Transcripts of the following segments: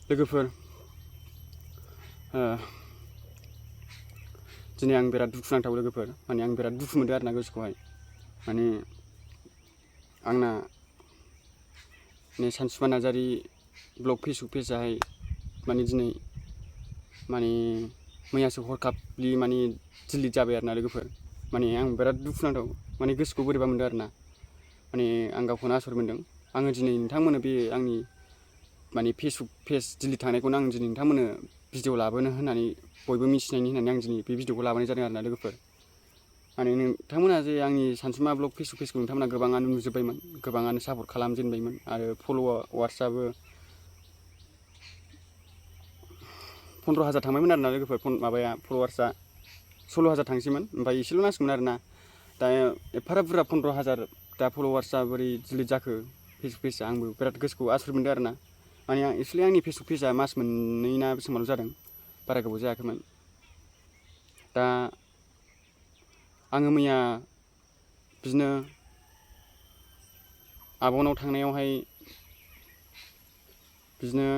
लोगोफोर दिनै आं बिराद दुखुनांथाव लोगोफोर माने आं बिराद दुखु मोनदों आरोना गोसोखौहाय माने आंना सानसुमा नार्जारि ब्लग फेसबुक पेजाहाय माने दिनै माने मैयासो हरखाबलि माने डिलिट जाबाय आरोना लोगोफोर माने आं बिराद दुखुनांथाव माने गोसोखौ बोरैबा मोनदों आरोना माने आं गावखौनो आसुर मोनदों आङो दिनै नोंथांमोननो बे आंनि माने फेसबुक पेज डिलिट थांनायखौनो आं दिनै नोंथांमोननो भिडिअ लाबोनो होननानै बयबो मिथिनायनि होननानै आं दिनै बे भिडिअखौ लाबोनाय जादों आरोना लोगोफोर माने नोंथांमोना जे आंनि सानसुमा ब्लग फेसबुक पेजखौ नोंथांमोना गोबाङानो नुजोब्बायमोन गोबाङानो सापर्ट खालामजेनबायमोन आरो फल'वार्सआबो 15,000 थांबायमोन आरोना लोगोफोर माबाया फल'वार्सआ 16,000 थांसैमोन ओमफ्राय एसेल' नांसिगौमोन आरोना दा एफाराब बुरजा 15,000 दा फल'वार्सआ बोरै डिलिट जाखो फेसबुक पेजआ आंबो बिराद गोसोखौ आसुर मोनदों आरोना माने एक्सुवेलि आंनि फेसबुक पेजआ मास मोननै ना बेसेबांल' जादों बारा गोबाव जायाखैमोन दा आङो मैया बिदिनो आब'नाव थांनायावहाय बिदिनो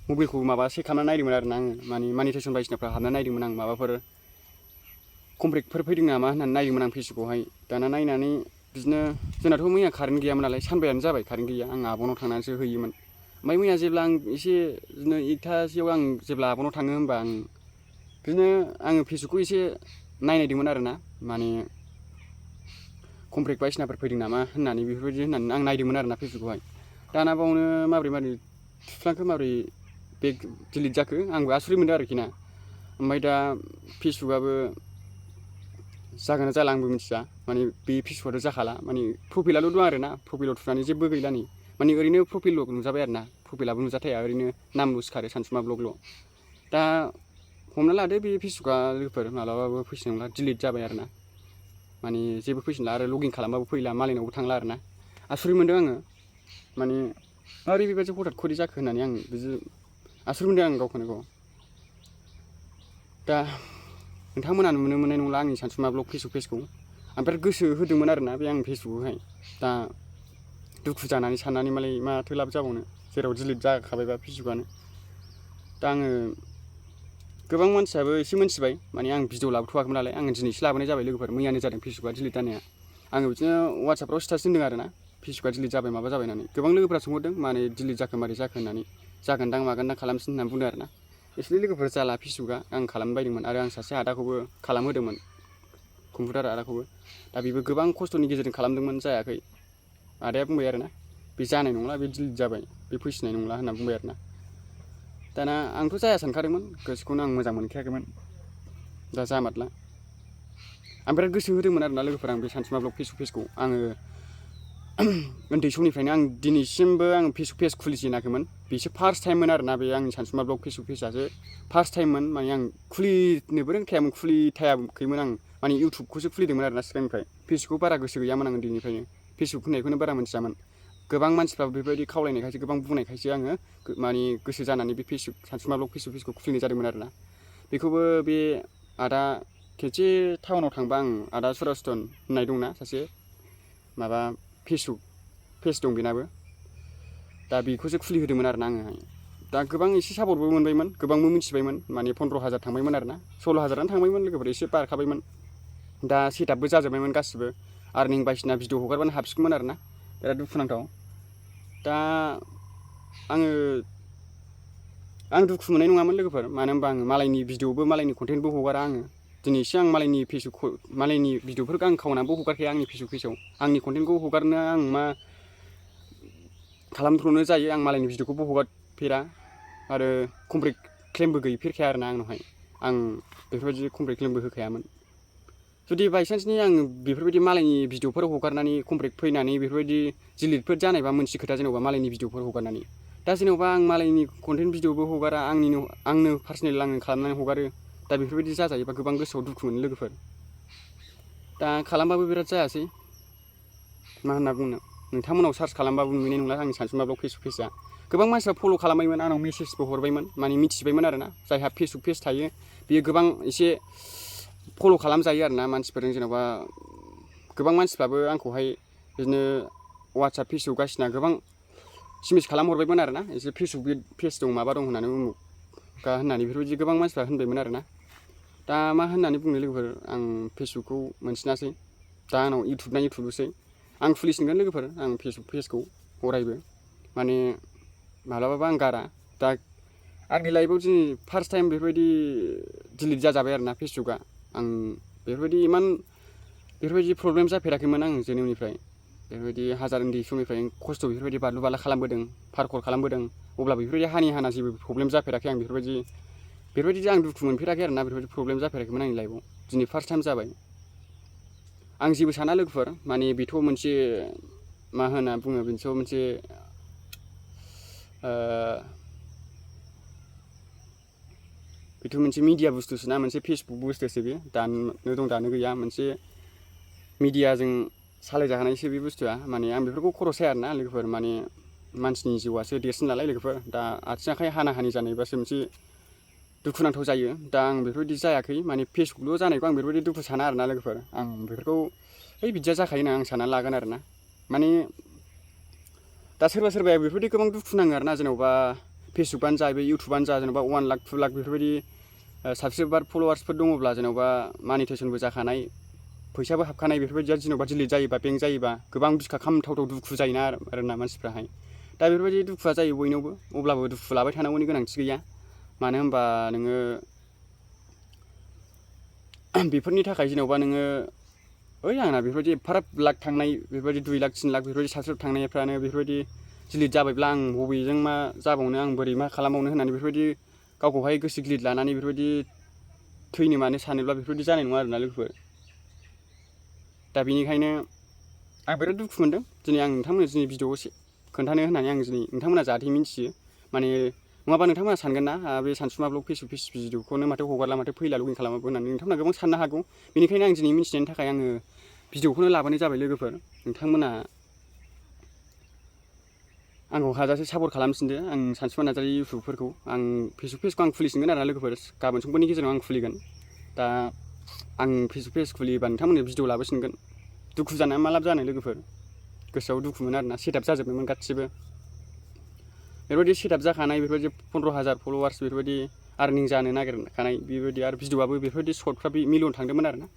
मबाइलखौ माबा चेक खालामना नायदोंमोन आरोना आङो माने मनिटाइजेसन बायदिसिनाफ्रा हाबना नायदोंमोन आं माबाफोर कमप्लेटफोर फैदों नामा होननानै नायदोंमोन आं फेसबुकआवहाय दाना नायनानै बिदिनो जोंनाथ' मैया कारेन्ट गैयामोन नालाय सानबायानो जाबाय कारेन्ट गैया आं आब'नाव थांनानैसो हैयोमोन ओमफ्राय मैया जेब्ला आं एसे बिदिनो 1थासोआव आं जेब्ला आब'नाव थाङो होमबा आं बिदिनो आङो फेसबुकखौ एसे नायदोंमोन आरोना माने कमप्लेट बायदिसिनाफोर फैदों नामा होननानै बेफोरबायदि होननानै आं नायदोंमोन आरोना फेसबुकखौहाय दाना बावनो माबोरै थुफ्लांखो माबोरै बेग डिलिट जाखो आंबो आसुरित मोनदों आरोखि ना ओमफ्राय दा फेसबुकआबो जागोन ना जाला आंबो मिथिया माने बे फेसबुकआथ' जाखाला माने प्रफाइलाल' दं आरोना प्रफाइलाव थुनानै जेबो गैला नै माने ओरैनो प्रफाइलल' नुजाबाय आरोना प्रफाइलाबो नुजाथाया ओरैनो नामल' सिखारो सानसुमा ब्लगल' दा हमना लादो बे फेसबुकआ लोगोफोर मालाबाबो फैसिनाय नंला डिलिट जाबाय आरोना माने जेबो फैफिनला आरो लगइन खालामबाबो फैला मालायनावबो थांला आरोना आसुरित मोनदों आङो माने माबोरै बेबायदि हथात खरि जाखो होननानै आं बिदि आसुरित मोनदों आं गावखौनो गाव दा नोंथांमोना नुनो मोननाय नंला आंनि सानसुमा ब्लग फेसबुक पेजखौ आं बिराद गोसो होदोंमोन आरोना बे आं फेसबुकआवहाय दा दुखु जानानै साननानै मालाय माथो लाब जाबावनो जेराव डिलिट जाखाबायबा फेसबुकआनो दा आङो गोबां मानसियाबो एसे मोनथिबाय माने आं भिडिअ लाबोथ'वाखैमोन नालाय आङो दिनैसो लाबोनाय जाबाय लोगोफोर मैयानो जादों फेसबुकआ डिलिट जानाया आङो बिदिनो वाट्सएपफ्राव स्टेटास दोन्दों आरोना फेसबुकआ डिलिट जाबाय माबा जाबाय होननानै गोबां लोगोफ्रा सोंहरदों माने डिलिट जाखो मारै जाखो होननानै जागोनदां मागोनदां खालामसिन होननानै बुंदों आरोना एक्सुवेलि लोगोफोर जाला फेसबुकआ आं खालामनो बायदोंमोन आरो आं सासे आदाखौबो खालामहोदोंमोन कम्पिउटार आदाखौबो दा बेबो गोबां खस्थ'नि गेजेरजों खालामदोंमोन जायाखै आदाया बुंबाय आरोना बे जानाय नंला बे डिलिट जाबाय बे फैसिनाय नंला होनना बुंबाय आरोना दाना आंथ' जाया सानखादोंमोन गोसोखौनो आं मोजां मोनखायाखैमोन दा जामारला आं बिराद गोसो होदोंमोन आरोना लोगोफोर आं बे सानसुमा ब्लग फेसबुक पेजखौ आङो उन्दै समनिफ्रायनो आं दिनैसिमबो आं फेसबुक पेज खुलिजेनाखैमोन बेसो फार्स्ट टाइममोन आरोना बे आंनि सानसुमा ब्लग फेसबुक पेजआसो फार्स्ट टाइममोन माने आं खुलिनोबो रोंखायामोन खुलिथायाखैमोन आं माने इउटुबखौसो खुलिदोंमोन आरोना सिगांनिफ्राय फेसबुकखौ बारा गोसो गैयामोन आं उन्दैनिफ्रायनो फेसबुक होननायखौनो बारा मिथियामोन गोबां मानसिफ्राबो बेबायदि खावलायनायखायसो गोबां बुंनायखायसो आङो माने गोसो जानानै बे फेसबुक सानसुमा ब्लग फेसबुक पेजखौ खुलिनाय जादोंमोन आरोना बेखौबो बे आदा खेबसे टाउनाव थांबा आं आदा सुरास्तन होननाय दंना सासे माबा फेसबुक पेज दं बेनाबो दा बेखौसो खुलिहोदोंमोन आरोना आङोहाय दा गोबां एसे सापर्टबो मोनबायमोन गोबांबो मिथिबायमोन माने 15,000 थांबायमोन आरोना 16,000आनो थांबायमोन लोगोफोर एसे बारखाबायमोन दा सेटआपबो जाजोब्बायमोन गासिबो आर्निं बायदिसिना भिडिअ हगारबानो हाबसिगौमोन आरोना बिराद दुखुनांथाव दा आं दुखु मोननाय नङामोन लोगोफोर मानो होनबा आङो मालायनि भिडिअबो मालायनि कन्टेन्टबो हगारा आङो दिनैसो आं मालायनि भिडिअफोरखौ आं खावनानैबो हगारखाया आंनि फेसबुक पेजाव आंनि कन्टेन्टखौ हगारनो आं मा खालामथ्र'नो जायो आं मालायनि भिडिअखौबो हगारफेरा आरो कमप्लिट क्लेमबो गैफेरखाया आरोना आंनावहाय आं बेफोरबायदि कमप्लिट क्लेमबो होखायामोन जुदि बायसान्सनि आं बेफोरबायदि मालायनि भिडिअफोर हगारनानै कमप्लिट फैनानै बेफोरबायदि डिलिटफोर जानायबा मोनसे खोथा जेनेबा मालायनि भिडिअफोर हगारनानै दा जेनेबा आं मालायनि कन्टेन्ट भिडिअबो हगारा आंनो पार्सनेल आङो खालामनानै हगारो दा बेफोरबायदि जाजायोबा गोबां गोसोआव दुखु मोनो लोगोफोर दा खालामबाबो बिराद जायासै मा होनना बुंनो नोंथांमोनाव सार्च खालामबाबो नुनाय नंला आंनि सानसुमा ब्लग फेसबुक पेजआ गोबां मानसिफ्रा फल' खालामबायमोन आंनाव मेसेजबो हरबायमोन माने मिथिबायमोन आरोना जायहा फेसबुक पेज थायो बियो गोबां एसे फल' खालामजायो आरोना मानसिफोरजों जेन'बा गोबां मानसिफ्राबो आंखौहाय बिदिनो वाट्सएप फेसबुक बायदिसिना गोबां सिमिस खालामहरबायमोन आरो ना एसे फेसबुक पेज दं माबा दं होननानै उमुगा होननानै बेफोरबायदि गोबां मानसिफ्रा होनबायमोन आरो ना दा मा होननानै बुंनो लोगोफोर आं फेसबुकखौ मोनसिनासै दा आंनाव इउटुबना इउटुबल'सै आं खुलिसिनगोन लोगोफोर आं फेसबुक पेजखौ अरायबो माने माब्लाबाबो आं गारा दा आंनि लाइफआव दिनै फार्स्ट टाइम बेफोरबायदि डिलिट जाजाबाय आरो ना फेसबुकआ आं बेफोरबायदि इमान बेफोरबायदि प्रब्लेम जाफेराखैमोन आं जोनोमनिफ्राय बेफोरबायदि हाजार उन्दै समनिफ्राय खस्थ' बेफोरबायदि बारलु बाला खालामबोदों पारकल खालामबोदों अब्ला बेफोरबायदि हानि हाना जेबो प्रब्लेम जाफेराखै आं बेफोरबायदि आं दुखु मोनफेराखै आरो ना बेफोरबायदि प्रब्लेम जाफेराखैमोन आंनि लाइफआव दिनै फार्स्ट टाइम जाबाय आं जेबो साना लोगोफोर माने बेथ' मोनसे मा होनना बुङो बेथ' मोनसे बेथ' मोनसे मिडिया बुस्थुसो ना मोनसे फेसबुक बुस्थुसो बे दानो दं दानो गैया मोनसे मिडियाजों सालायजानायसो बे बुस्थुआ माने आं बेफोरखौ खर' साया आरो ना लोगोफोर माने मानसिनि जिउआसो देरसिन नालाय लोगोफोर दा आथिं आखाइ हाना-हानि जानायबासो मोनसे दुखुनांथाव जायो दा आं बेफोरबायदि जायाखै माने फेसबुकल' जानायखौ आं बेफोरबायदि दुखु साना आरो ना लोगोफोर आं बेफोरखौ बिदिया जाखायो होनना आं सानना लागोन आरो ना माने दा सोरबा सोरबाया बेफोरबायदि गोबां दुखु नाङो आरो ना जेनेबा फेसबुकआनो जा बे इउटुबानो जा जेनेबा 1 लाख 2 लाख बेफोरबायदि साबसक्राइबार फल'वार्सफोर दङब्ला जेनेबा मानिटेसनबो जाखानाय फैसाबो हाबखानाय बेफोरबायदिया जेनेबा डिलिट जायोबा बेंक जायोबा गोबां बिखा खामथावथाव दुखु जायोना आरोना मानसिफ्राहाय दा बेफोरबायदि दुखुआ जायो बयनावबो अब्लाबो दुखु लाबाय थानांगौनि गोनांथि गैया मानो होनबा नोङो बेफोरनि थाखाय जेनेबा नोङो आंना बेफोरबायदि एफाराब लाख थांनाय बेफोरबायदि 2 लाख 3 लाख बेफोरबायदि साबसक्राइब थांनायफ्रानो बेफोरबायदि डिलिट जाबायब्ला आं बबेजों मा जाबावनो आं बोरै मा खालामबावनो होननानै बेफोरबायदि गावखौहाय गोसो गिलिर लानानै बेफोरबायदि थैनो मानो सानोब्ला बेफोरबायदि जानाय नङा आरोना लोगोफोर दा बेनिखायनो आं बिराद दुखु मोनदों दिनै आं नोंथांमोननो दिनै भिडिअ'आव खोन्थानो होननानै आं दिनै नोंथांमोना जाहाथे मिन्थियो माने नङाबा नोंथांमोना सानगोन ना बे सानसुमा ब्लग फेसबुक भिडिअ'खौनो माथो हगारला माथो फैला लगिन खालामाबो होननानै नोंथांमोना गोबां साननो हागौ बेनिखायनो आं दिनै मिन्थिनायनि थाखाय आङो भिडिअ'खौनो लाबोनाय जाबाय लोगोफोर नोंथांमोना आंखौ हाजासे सापर्ट खालामफिनदो आं सानसुमा नार्जारि इउटुबफोरखौ आं फेसबुक पेजखौ आं खुलिसिनगोन आरोना लोगोफोर गाबोन समफोरनि गेजेराव आं खुलिगोन दा आं फेसबुक पेज खुलियोबा नोंथांमोननो भिडिअ लाबोसिनगोन दुखु जानाया मा लाब जानो लोगोफोर गोसोआव दुखु मोनो आरोना सेटआप जाजोबबायमोन गासिबो बेफोरबायदि सेटआप जाखानाय बेफोरबायदि 15,000 फल'वार्स बेफोरबायदि आर्निं जानो नागिरखानाय बेबायदि आरो भिडिअ'आबो बेफोरबायदि सर्टफ्रा मिलियन थांदोंमोन आरोना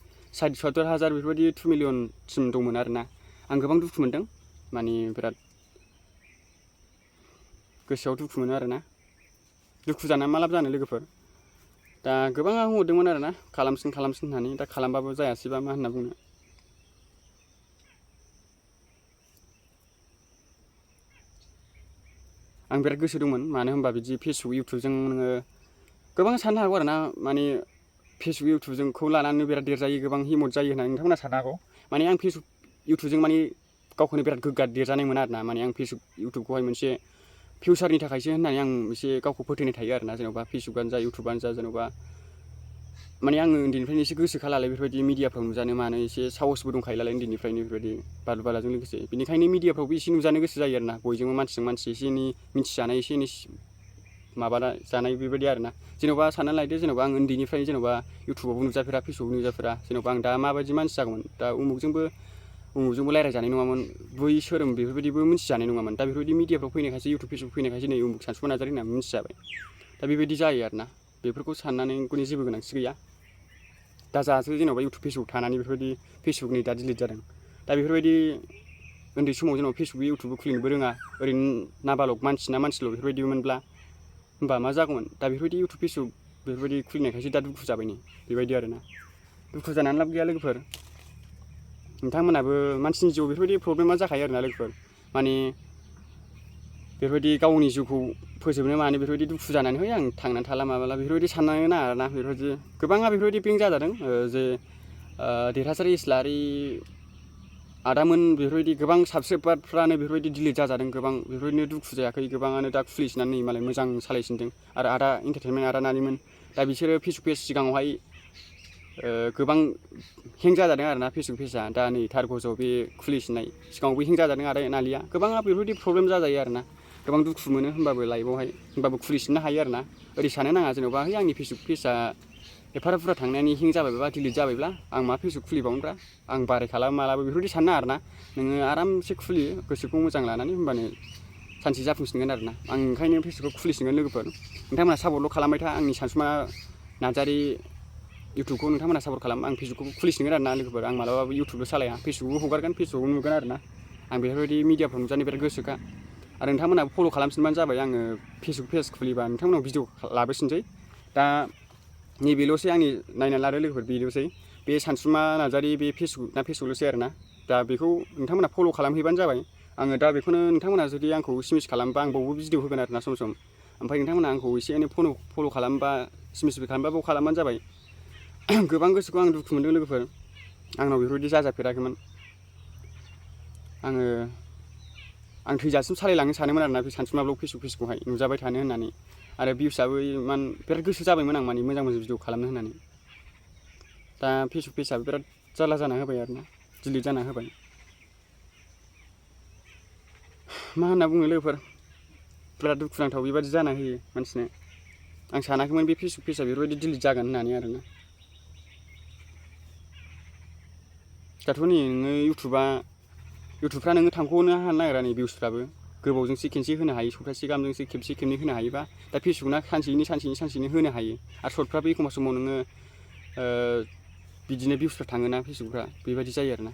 70,000 बेफोरबायदि 2 मिलियनसिम दंमोन आरोना आं गोबां दुखु मोनदों माने बिराद गोसोआव दुखु मोनो आरोना दुखु जाना मा लाब जानो लोगोफोर दा गोबाङा होनहरदोंमोन आरोना खालामसिन होननानै दा खालामबाबो जायासैबा मा होनना बुंनो आं बिराद गोसो दंमोन मानो होनबा बिदि फेसबुक इउटुबजों नोङो गोबां साननो हागौ आरोना माने फेसबुक इउटुबजोंखौ लानानै बिराद देरजायो गोबां हिम्मत जायो होननानै नोंथांमोना साननो हागौ माने आं फेसबुक इउटुबजों माने गावखौनो बिराद गोग्गाट देरजानाय मोनो आरोना माने आं फेसबुक इउटुबखौहाय मोनसे फिउचारनि थाखायसो होननानै आं एसे गावखौ फोथायनाय थायो आरोना जेनेबा फेसबुकआनो जा इउटुबानो जा जेनेबा माने आङो उन्दैनिफ्रायनो एसे गोसोखा नालाय बेफोरबायदि मिडियाफ्राव नुजानो मानो एसे साहसबो दंखायो नालाय उन्दैनिफ्रायनो बेफोरबायदि बादु बालाजों लोगोसे बेनिखायनो मिडियाफ्रावबो एसे नुजानो गोसो जायो आरोना बयजोंबो मानसिजों मानसि एसे एनै मिथिजानाय एसे एनै माबाना जानाय बेबायदि आरोना जेनेबा सानना लायदो जेनेबा आं उन्दैनिफ्रायनो जेनेबा इउटुबावबो नुजाफेरा फेसबुकआवबो नुजाफेरा जेनेबा आं दा माबायदि मानसि जागौमोन दा उमुगजोंबो रायज्लायजानाय नङामोन बै सोरोम बेफोरबायदिबो मिथिजानाय नङामोन दा बेफोरबायदि मिडियाफ्राव फैनायखायसो इउटुब फेसबुक फैनायखायसो नै उमुग सानसुमा नार्जारि होनना मिथिजाबाय दा बेबायदि जायो आरोना बेफोरखौ साननानै गुनि जेबो गोनांथि गैया दा जाहाथे जेनेबा इउटुब फेसबुक थानानै बेफोरबायदि फेसबुकनि दा डिलिट जादों दा बेफोरबायदि उन्दै समाव जेनेबा फेसबुक इउटुबबो खुलिनोबो रोङा ओरैनो नाबालक मानसिल' बेफोरबायदिमोनब्ला होमबा मा जागौमोन दा बेफोरबायदि इउटुब फेसबुक बेफोरबायदि खुलिनायखायसो दा दुखु जाबाय नै बेबायदि आरोना दुखु जानानै लाब गैया लोगोफोर नोंथांमोनाबो मानसिनि जिउआव बेफोरबायदि प्रब्लेमा जाखायो आरोना लोगोफोर माने बेफोरबायदि गावनि जिउखौ फोजोबनो मानो बेफोरबायदि दुखु जानानै आं थांनानै थाला माबाला बेफोरबायदि साननाङो ना आरोना बेफोरबायदि गोबाङा बेफोरबायदि बेंक जाजादों जे देरहासार इस्लारि आदामोन बेफोरबायदि गोबां साबसक्राइबारफ्रानो बेफोरबायदि डिलिट जाजादों गोबां बेफोरबायदिनो दुखु जायाखै गोबाङानो दा खुलिसिनानै मालाय मोजां सालायसिनदों आरो आदा इन्टारटेनमेन्ट आदा नानिमोन दा बिसोरो फेसबुक पेज सिगाङावहाय गोबां हें जाजादों आरोना फेसबुक पेजआ दा नै थारगजाव बे खुलिसिननाय सिगाङावबो हें जाजादों आदा नालिया गोबाङा बेफोरबायदि प्रब्लेम जाजायो आरोना गोबां दुखु मोनो होमबाबो लाइफआवहाय होमबाबो खुलिसिननो हायो आरोना ओरै सानो नाङा जेनेबा आंनि फेसबुक पेजआ एफाराब बुरजा थांनायनि हें जाबायबा डिलिट जाबायब्ला आं मा फेसबुक खुलिबावनोब्रा आं बाराय खालामो मालाबो बेफोरबायदि सानना आरोना नोङो आरामसे खुलियो गोसोखौ मोजां लानानै होमबानो सानसे जाफुंसिनगोन आरोना आं ओंखायनो फेसबुकखौ खुलिसिनगोन लोगोफोर नोंथांमोना सापर्टल' खालामबाय था आंनि सानसुमा नार्जारि इउटुबखौ नोंथांमोना सापर्ट खालाम आं फेसबुकखौ खुलिसिनगोन आरोना लोगोफोर आं मालाबाबो इउटुबल' सालाया फेसबुकबो हगारगोन फेसबुकबो नुगोन आरोना आं बेफोरबायदि मिडियाफ्राव नुजानो बिराद गोसोखा आरो नोंथांमोनहाबो फल' खालामफिनबानो जाबाय आङो फेसबुक पेज खुलिबा नोंथांमोनाव भिडिअ लाबोसिनसै दा नैबेल'सै आंनि नायनानै लादो लोगोफोर बेल'सै बे सानसुमा नार्जारि बे फेसबुकल'सै आरोना दा बेखौ नोंथांमोना फल' खालामहैबानो जाबाय आङो दा बेखौनो नोंथांमोना जुदि आंखौ सिमिस खालामबा आं बावबो भिडिअ होगोन आरोना सम सम ओमफ्राय नोंथांमोना आंखौ एसे एनै फल' खालामबा सिमिसबो खालामबा बाव खालामबानो जाबाय गोबां गोसोखौ आं दुखु मोनदों लोगोफोर आंनाव बेफोरबायदि जाजाफेराखैमोन आं थैजासिम सालायलांनो सानोमोन आरोना बे सानसुमा ब्लग फेसबुक पेजखौहाय नुजाबाय थानो होननानै आरो भिउसआबो इमान बिराद गोसो जाबायमोन आं माने मोजां भिडिअ खालामनो होननानै दा फेसबुक पेजआबो बिराद जारला जाना होबाय आरोना डिलिट जाना होबाय मा होनना बुङो लोगोफोर बिराद दुखुनांथाव बेबायदि जाना होयो मानसिनो आं सानाखैमोन बे फेसबुक पेजआ बेफोरबायदि डिलिट जागोन होननानै आरोना दाथ' नै नोङो इउटुबफ्रा नोङो थांख'नो हानो नागिरा नै भिउसफ्राबो गोबावजोंसो खेनसे होनो हायो सप्तासे गाहामजोंसो खेबसे खेबनै होनो हायोबा दा फेसबुकना सानसेयैनो होनो हायो आरो सर्टफ्राबो एखमबा समाव नोङो बिदिनो भिउसफ्रा थाङोना फेसबुकफ्रा बेबायदि जायो आरोना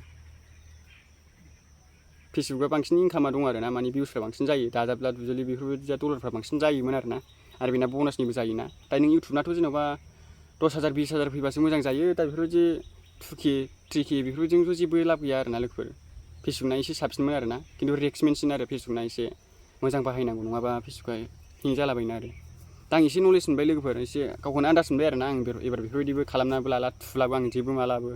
फेसबुकआ बांसिन इनकामा दं आरोना माने भिउसफ्रा बांसिन जायो दाजाबला दुजालि बेफोरबायदिया डलारफ्रा बांसिन जायोमोन आरोना आरो बेना ब'नासनिबो जायोना दा नों इउटुबनाथ' जेन'बा 10,000 20,000 फैबासो मोजां जायो दा बेफोरबायदि 2K 3K बेफोरबायदिजोंथ' जेबो लाब गैया आरोना लोगोफोर फेसबुकना एसे साबसिनमोन आरोना खिन्थु रिस्कमेन्टसिन आरो फेसबुकना एसे मोजां बाहायनांगौ नङाबा फेसबुकआ हें जालाबायनो आरो दा आं एसे नलेज मोनबाय लोगोफोर एसे गावखौनो आन्दाज मोनबाय आरोना आं एबार बेफोरबायदिबो खालामनाबो लाला थुलाबो आं जेबो मालाबो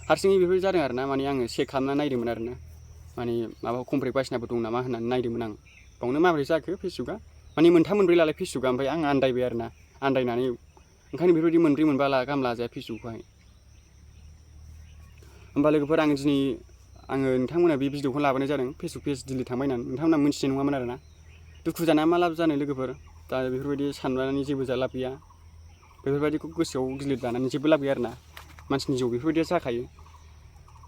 हारसिङै बेफोरबायदि जादों आरोना माने आङो चेक खालामना नायदोंमोन आरोना माने माबा कमप्लेट बायसिनाबो दं नामा होननानै नायदोंमोन आं बावनो माबोरै जाखो फेसबुकआ माने मोनथाम मोनब्रै लालाय फेसबुकआ ओमफ्राय आं आन्दायबाय आरोना आन्दायनानै ओंखायनो बेफोरबायदि मोनब्रै मोनबा गाहाम लाजाया फेसबुकखौहाय होमबा लोगोफोर आङो नोंथांमोना बे भिडिअखौ लाबोनाय जादों फेसबुक पेज डिलिट थांबाय होननानै नोंथांमोना मिन्थिनाय नङामोन आरोना दुखु जाना मा लाब जानो लोगोफोर दा बेफोरबायदि साननानै जेबो लाब गैया बेफोरबायदिखौ गोसोआव गिलिर लानानै जेबो लाब गैया आरोना मानसिनि जिउ बेफोरबायदिया जाखायो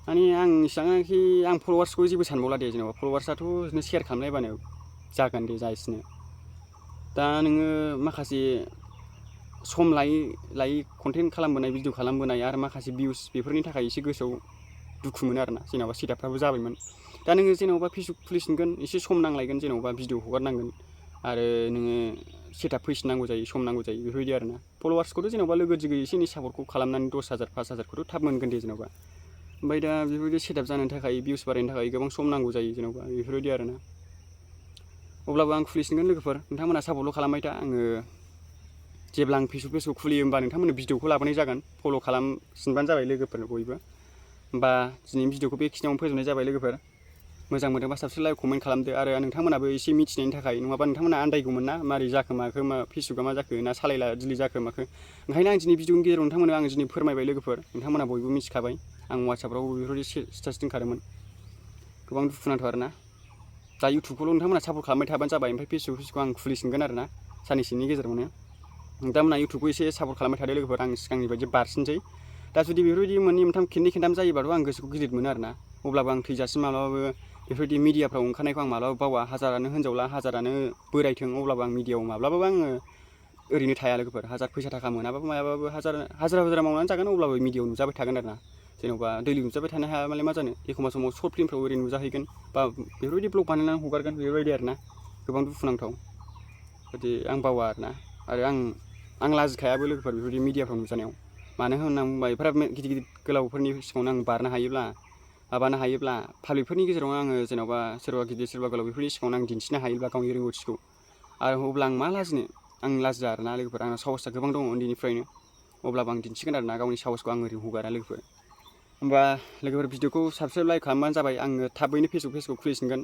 माने आं इसेबांखि आं फल'वार्सखौ जेबो सानबावला दे जेनेबा फल'वार्सआथ' बिदिनो शेयार खालामलायबानो जागोन दे जायसिनो दा नोङो माखासे सम लायै कन्टेन्ट खालामबोनाय भिडिअ खालामबोनाय आरो माखासे भिउस बेफोरनि थाखाय एसे गोसोआव दुखु मोनो आरोना जेनेबा सेटआपफ्राबो जाबायमोन दा नोङो जेनेबा फेसबुक खुलिसिनगोन एसे सम नांलायगोन जेनेबा भिडिअ हगारनांगोन आरो नोङो सेटआप फैसिननांगौ जायो सम नांगौ जायो बेफोरबायदि आरोना फल'वार्सखौथ' जेनेबा लोगो दिगि एसे एनै सापर्टखौ खालामनानै 10,000 5,000खौथ' थाब मोनगोन दे जेनेबा ओमफ्राय दा बेफोरबायदि सेटआप जानो थाखाय भिउस बारायनो थाखाय गोबां सम नांगौ जायो जेनेबा बेफोरबायदि आरोना अब्लाबो आं खुलिसिनगोन लोगोफोर नोंथांमोना सापर्टल' खालामबाय था आङो जेब्ला आं फेसबुक पेजखौ खुलियो होमबा नोंथांमोननो भिडिअखौ लाबोनाय जागोन फल' खालामफिनबानो जाबाय लोगोफोर बयबो होमबा दिनैनि भिडिअखौ बेखिनियावनो फोजोबनाय जाबाय लोगोफोर मोजां मोनदोंबा साबस्क्राइब लाइक कमेन्ट खालामदो आरो नोंथांमोनाबो एसे मिथिनायनि थाखाय नङाबा नोंथांमोना आन्दायगौमोन ना मारै जाखो माखो फेसबुकआ मा जाखो ना सालायला डिलिट जाखो माखो ओंखायनो आं दिनै भिडिअनि गेजेराव नोंथांमोना आं दिनै फोरमायबाय लोगोफोर नोंथांमोना बयबो मिथिखाबाय आं वाट्सआपफ्रावबो बेफोरबायदि स्टेटास दोनखादोंमोन गोबां दुखुनांथाव आरोना दा इउटुबखौल' नोंथांमोना सापर्ट खालामबाय थाबानो जाबाय ओमफ्राय फेसबुकखौ आं खुलिसिनगोन आरोना साननैसोनि गेजेरावनो नोंथांमोना इउटुबखौ एसे सापर्ट खालामबाय थादो लोगोफोर आं सिगांनि बायदि बारसिनसै दा जुदि बेफोरबायदि मोननै मोनथाम खेबनै खेबथाम जायोबाथ' आं गोसोखौ गिलिर मोनो आरोना अब्लाबो आं थैजासिम मालाबाबो बेफोरबायदि मिडियाफ्राव ओंखारनायखौ आं मालाबाबो बावा हाजारानो होनजावला हाजारानो बोरायथों अब्लाबो आं मिडियाआव माब्लाबाबो आङो ओरैनो थाया लोगोफोर हाजार फैसा थाखा मोनाबाबो मायाबाबो हाजिरा मावनानै जागोन अब्लाबो मिडियाआव नुजाबाय थागोन आरोना जेनेबा दैलि नुजाबाय थानो हायाबालाय मा जानो एखमबा समाव सर्ट फिल्मफ्राव ओरैनो नुजाहैगोन बा बेफोरबायदि ब्लग बानायनानै हगारगोन बेफोरबायदि आरोना गोबां दुखुनांथाव बिदि आं बावा आरोना आरो आं लाजिखायाबो लोगोफोर बेफोरबायदि मिडियाफ्राव नुजानायाव मानो होनना बुंबा एफाराब गिदिर गोलावफोरनि सिगाङावनो आं बारनो हायोब्ला माबानो हायोब्ला पाब्लिकफोरनि गेजेरावनो आङो जेनेबा सोरबा गिदिर सोरबा गोलाव बेफोरनि सिगाङावनो आं दिन्थिनो हायोब्ला गावनि रोंगौथिखौ आरो अब्ला आं मा लाजिनो आं लाजिया आरोना लोगोफोर आंना साहसआ गोबां दङ उन्दैनिफ्रायनो अब्लाबो आं दिन्थिगोन आरोना गावनि साहसखौ आं ओरैनो हगारा लोगोफोर होमबा लोगोफोर भिडिअखौ साबस्क्राइब लाइक खालामबानो जाबाय आङो थाबैनो फेसबुक पेजखौ खुलिसिनगोन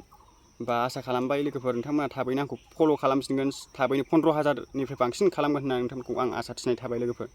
होमबा आसा खालामबाय लोगोफोर नोंथांमोना थाबैनो आंखौ फल' खालामफिनगोन थाबैनो 15,000निफ्राय बांसिन खालामगोन होननानै नोंथांमोनखौ आं आसा थिनाय थाबाय लोगोफोर